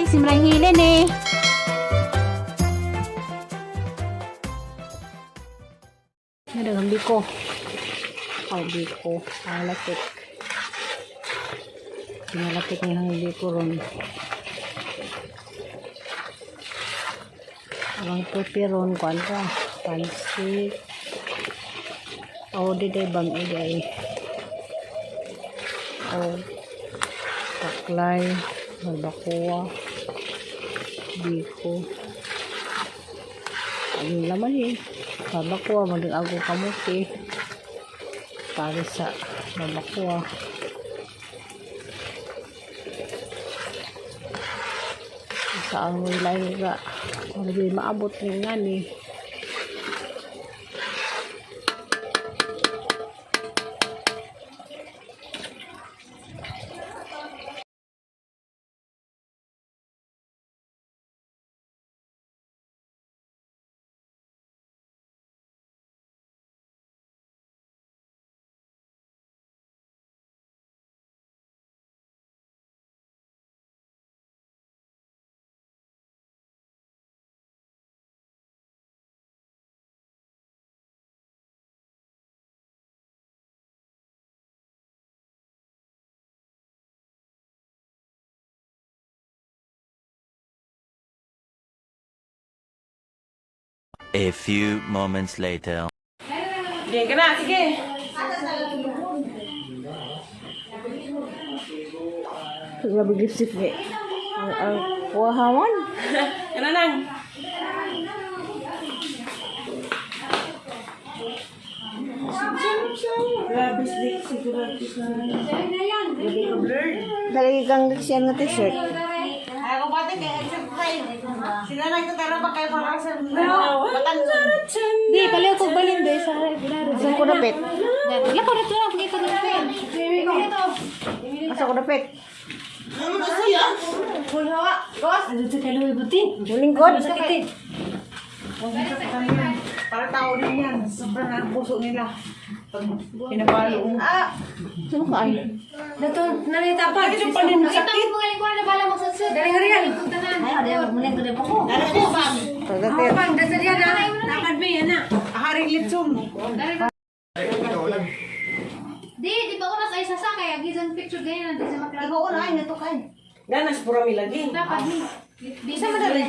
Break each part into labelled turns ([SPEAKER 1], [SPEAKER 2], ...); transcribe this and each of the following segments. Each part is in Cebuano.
[SPEAKER 1] Simrang hilin eh. Nadagang biko. Oh, biko. Ang latik. Pinalatik niya ang biko ron. Ang prepare ron, kuan ka. Pansit. Oh, di day bang ay. Oh, taklay, barbacoa, biko. Ang laman eh. Barbacoa, maging ako kamuti. Para sa barbacoa. Saan mo ilay ga? Kung di maabot ni ngani.
[SPEAKER 2] A few moments later.
[SPEAKER 3] Sige ka na, sige.
[SPEAKER 1] Grabe lipstick ni. Ang kuhawan.
[SPEAKER 3] Ano nang? Grabe, slik. Siguro. Grabe ka blurred.
[SPEAKER 1] Dali kang siya nga t-shirt.
[SPEAKER 4] Ako pati kay exercise. Sila nagtatara pa kayo para sa
[SPEAKER 5] Di, paliw ko balin do sa
[SPEAKER 1] Asa ko dapit?
[SPEAKER 5] Wala ko na to na pagkita ng pen.
[SPEAKER 1] Asa ko dapit? Mulingkod.
[SPEAKER 4] Para tao din yan. Sobrang ang puso nila. Pag pinapalo mo. Ah!
[SPEAKER 1] Sino ka ay?
[SPEAKER 5] Dato nalita pa.
[SPEAKER 3] Bakit yung panin
[SPEAKER 5] Kita mo mga lingkuran na bala magsadsad. Galing riyan.
[SPEAKER 1] Pagdatir.
[SPEAKER 5] Pang dasal yan ha. Nakad mi ana.
[SPEAKER 4] Haring litson.
[SPEAKER 5] Di, di ba oras ay sasa kaya gizan picture ganyan natin sa makla.
[SPEAKER 4] Ikaw na ay natukan.
[SPEAKER 3] Ganas, pura mi lagi.
[SPEAKER 5] Dapat ni. Di sa madali.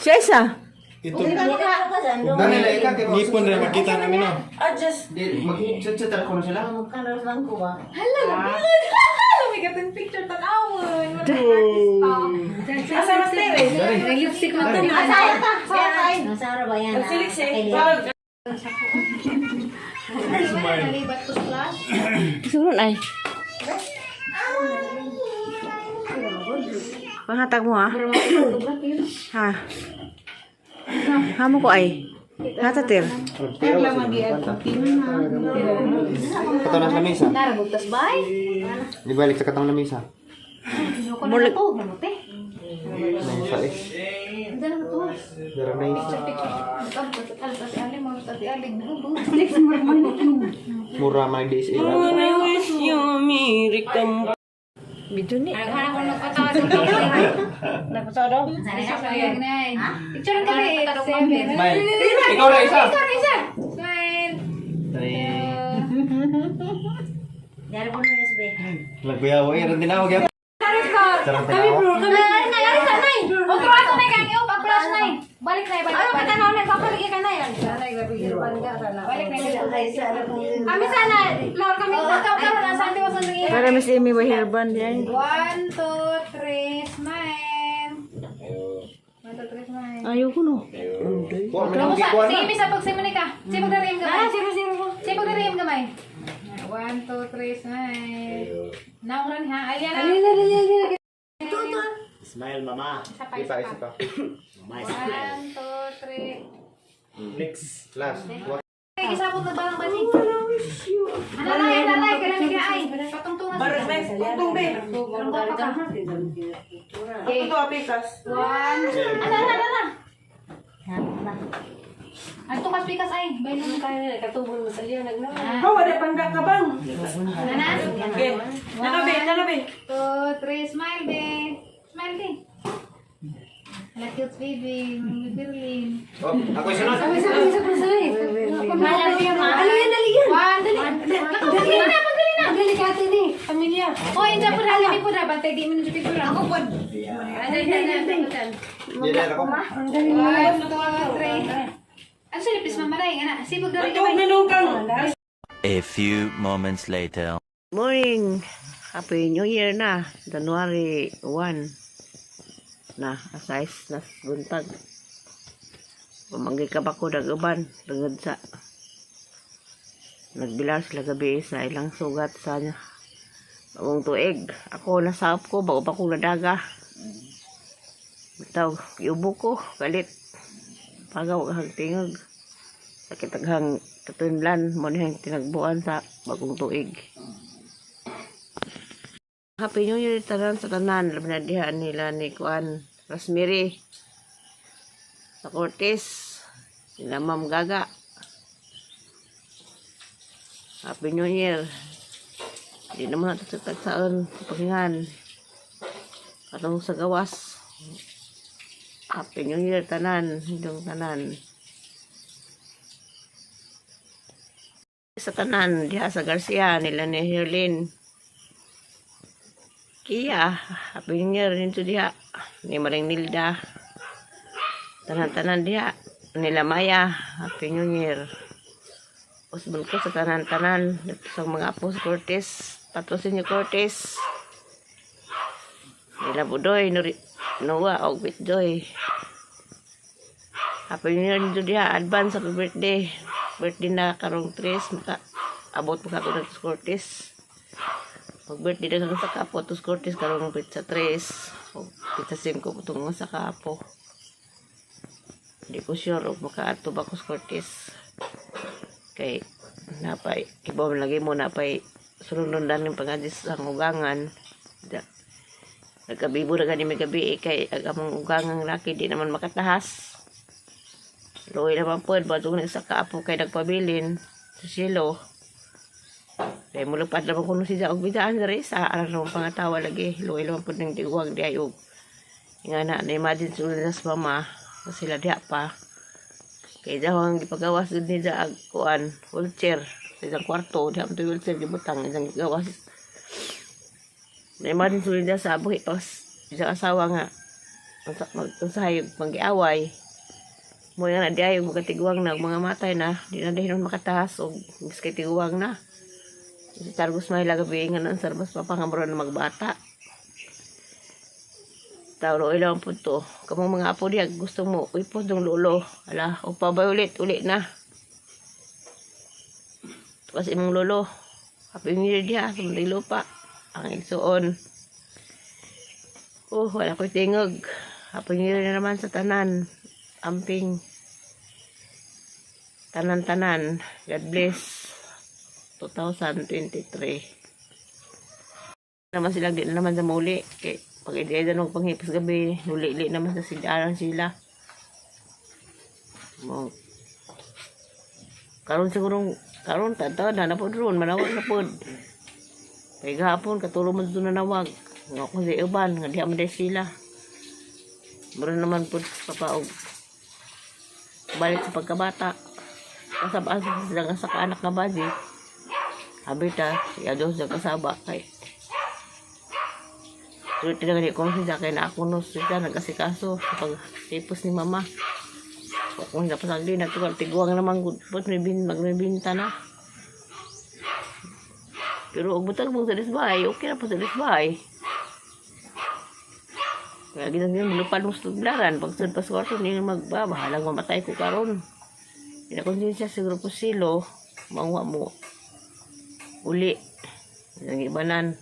[SPEAKER 1] Siya isa.
[SPEAKER 6] Ito. Ngipon rin makita namin no.
[SPEAKER 3] Adjust.
[SPEAKER 7] Di, mag-chat-chat ko na sila.
[SPEAKER 5] Hala, lumigat ang picture tanawon.
[SPEAKER 3] Asa mas tere?
[SPEAKER 5] Ang lipstick mo to na.
[SPEAKER 3] Ang silik eh. Wag.
[SPEAKER 5] Nalibat ko splash.
[SPEAKER 1] Sunod ay. Panghatag mo ha? Ha? Hamo ko ay. Hatatir.
[SPEAKER 7] Pero Kato na sa lamisa.
[SPEAKER 5] Naragugtas bay.
[SPEAKER 7] Ibalik sa katong lamisa.
[SPEAKER 5] Ko na to, gamot eh.
[SPEAKER 7] Naisa eh.
[SPEAKER 5] Diyan na to.
[SPEAKER 7] Dara naisa. Mura man DSA.
[SPEAKER 3] I wish you a merry come.
[SPEAKER 1] Bidyo ni.
[SPEAKER 5] Picture kami.
[SPEAKER 7] Smile. Ikaw na isa.
[SPEAKER 5] Ikaw na isa. Smile.
[SPEAKER 7] Three. Lagkuyaw eh. Ron tinawag yan. Sarang tinawag.
[SPEAKER 5] Kami na yari sa nay. Otro ato nay kang iyo pag-flash nay. Balik nay balik. Ayo kita na papaligi ka nay. Balik nay. Kami sana, Lord kami ikaw karon na sa andiwas ang
[SPEAKER 1] Para Miss Amy may hairband yan.
[SPEAKER 5] 1 2 3 smile. 1 2 3 smile.
[SPEAKER 1] Ayoko no.
[SPEAKER 7] Kuha, may
[SPEAKER 5] Kamu sa,
[SPEAKER 7] nanggi
[SPEAKER 5] sige, misa pag simuni ka. Sige, pagdariyam gamay. Ah, zero, zero. Sige, pagdariyam gamay. 1, 2, 3, smile. Naungran ha. Alya na. Alya, alya, alya.
[SPEAKER 8] Smile, mama.
[SPEAKER 5] Isa pa,
[SPEAKER 7] Isa,
[SPEAKER 5] isa
[SPEAKER 7] isa
[SPEAKER 5] pa.
[SPEAKER 7] pa.
[SPEAKER 8] Mama, smile.
[SPEAKER 5] 1, 2, 3.
[SPEAKER 7] Next. Last.
[SPEAKER 5] Ay, kisabot na barang basi. Ano na, ano na, kailangan ka ay. Patungtungan.
[SPEAKER 3] Barang be. Tungtong be.
[SPEAKER 5] Tungtong ka.
[SPEAKER 3] Ito apikas.
[SPEAKER 5] One. Ano, ano, ano, ano? Ang tukas pikas ay. Bailon kayo. Katubol mo sa liyo. Nagnawa.
[SPEAKER 3] Oh, wala pangga ka bang?
[SPEAKER 5] Nana?
[SPEAKER 3] Okay. Nano be, nano be.
[SPEAKER 5] 2, 3, smile be. Smile. Smile din. Hala, cute baby. Mami Berlin.
[SPEAKER 7] Oh, ako yung sunod.
[SPEAKER 5] Sabi, sabi, sabi, sabi. Ano yan, dali yan. One, dali. Dali na, pagdali na. Dali ka ate ni. Pamilya. Oh, inja po na, lami po na. Bantay, di mo na picture. Ako po. Ano, ano, ano, ano.
[SPEAKER 7] Hindi na ako.
[SPEAKER 5] One, two, three. Ano sa lipis, mamaray? Ana, sibog na rin
[SPEAKER 3] Tugtog na nung kang.
[SPEAKER 2] A few moments later.
[SPEAKER 1] Morning! Happy New Year na! January 1 na, asais na buntag. Pamanggi ka ba ko nag-uban? Tungod sa nagbilar sila gabi sa ilang sugat sa bagong tuig. Ako nasahop ko, bago pa ko nadaga. Bitaw, iubo ko, galit. Pagaw ang tingog. Sakit aghang katunlan, mo na yung tinagbuan sa bagong tuig. Happy New Year tanan sa tanan. Labi na diha nila ni Kuan Rosemary sa Cortez. Sila Ma'am Gaga. Happy New Year. Di naman natin sa tagsaan sa paghingan. Katong sa gawas. Happy New Year tanan. Hindong tanan. Sa tanan diha sa Garcia nila ni Herlin. Kia, happy New Year nito diha. Ni Maring Nilda. Tanan-tanan diha. Nila Maya, happy New Year. Usbon ko sa tanan-tanan. Dito sa mga apo sa Cortez. Patrosinyo Cortez. Nila Budoy, Nuri, Noah, og Bitjoy. Happy New Year nito diha. Advance happy birthday. Birthday na karong 3. Maka, abot mo ka ko sa Cortez. Pag birthday na kang sa kapo, tos Cortez karong pizza 3 o pizza 5 po sa kapo. Hindi ko sure kung makaato ba ko sa Cortez. Kay napay, kibaw lagi mo napay sunod-sundan ng pangadis sa ugangan. Da, nagkabibo na gani may gabi eh, kay ang among ugangang laki di naman makatahas. Luoy naman po, bago na sa kapo kay nagpabilin sa silo. Kay mulupad naman kuno si Jaog bidaan diri sa aran naman pangatawa lagi. Luoy naman po ng diwag di ayog. Nga na, na-imagine sila sa mama na sila diha pa. Kay daw ang gipagawas gud ni Jaag kuan wheelchair sa isang kwarto diha man to wheelchair gibutang isang gawas. Na-imagine sila sa buhi pas isang asawa nga unsa mag-usahay magiaway. Mo nga na di ayog makatiguang na og mga matay na di na dahil makatahas og miski tiguang na. Si Targos may gabi nga nang sarbas pa nga mura na magbata. Tawro ilang po to. Kamong mga apo diya gusto mo ipos dong lolo. Ala, o pabay ulit, ulit na. Kasi imong lolo. Happy New Year diha sa mga lupa. Ang igsuon. Oh, wala ko'y tingog. Happy New Year na naman sa tanan. Amping. Tanan-tanan. God bless. 2023. Naman sila, di na naman sa muli. Kay, pag hindi na panghipas gabi, nuli-li naman sa sidaran sila. Mo. Karon siguro, karon tata na na po ron, manawag na po. Kay gahapon, katulong mo dito nanawag. Nga ako sa uban, nga diha man dahil sila. Meron naman po papaog. Balik sa pagkabata. Kasabaan sa sila nga sa kaanak nga baji. Habita, yado sa kasaba kay. Tuloy talaga di ko siya kay na ako no siya nag-asikaso sa pagtipos ni mama. Kung napasagli na tugal tiguang naman gud pot may bin magbinta na. Pero og butang mo sa disbay, okay na po sa disbay. Kaya ginang lupad mo sa tublaran, pag sud pas kwarto niya magba, bahalang mamatay ko karon. Hindi na konsensya siguro po silo, mangwa mo. Uli. Ang ibanan.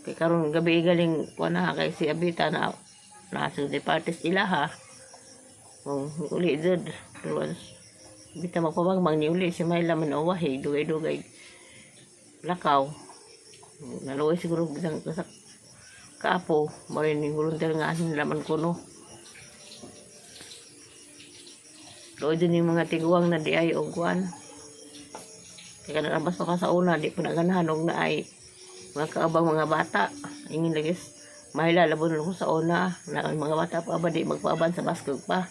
[SPEAKER 1] Kay karon gabi galing kuan na kay si Abita na nasa di parties ilaha. Kung uli jud. Pero Abita magpabang ni uli si Myla man owahi dugay-dugay. Lakaw. Naluoy siguro bisang sa kaapo mo rin yung volunteer nga asin laman kuno. Luoy din yung mga tiguang na di ay og kuan. Kaya nalabas pa ka sa una, di po naganahan og na ay mga kaabang mga bata. Ingin lagi Mahila labon ko sa una na ang mga bata pa ba di magpaaban sa baskog pa.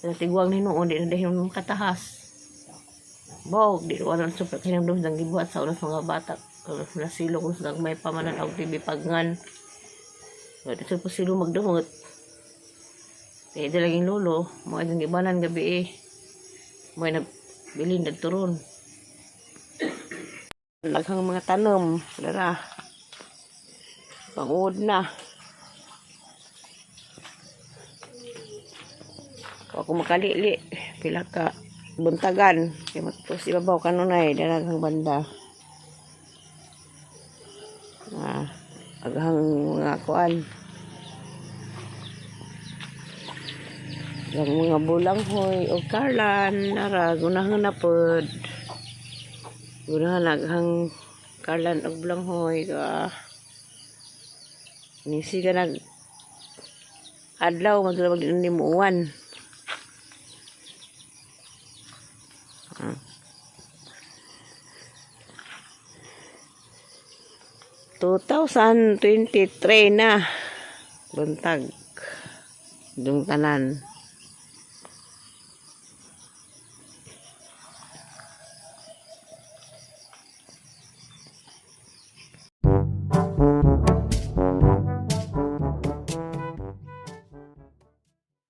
[SPEAKER 1] Sa tiguang ni noon di na dahil katahas. Bog, di wala sa kinamdum sang gibuhat sa una sa mga bata. Nasilo kung sa may pamanan og TV pagngan. Wala sa pasilo magdumot. Eh, dalaging lolo, mga isang ibanan gabi eh. May nagbilin nagturon. Laghang mga tanom, dara. Pangud na. Ako makalili, pila ka buntagan. Kay magpus ibabaw kanunay, daraghang banda. Ah, aghang mga kuan. Ang mga bulanghoy o karlan, nara, gunahan na pod. Gunahan aghang karlan og bulanghoy ka. Nisi ka nag adlaw magdala ni muuan. Ah. 2023 na buntag dung tanan.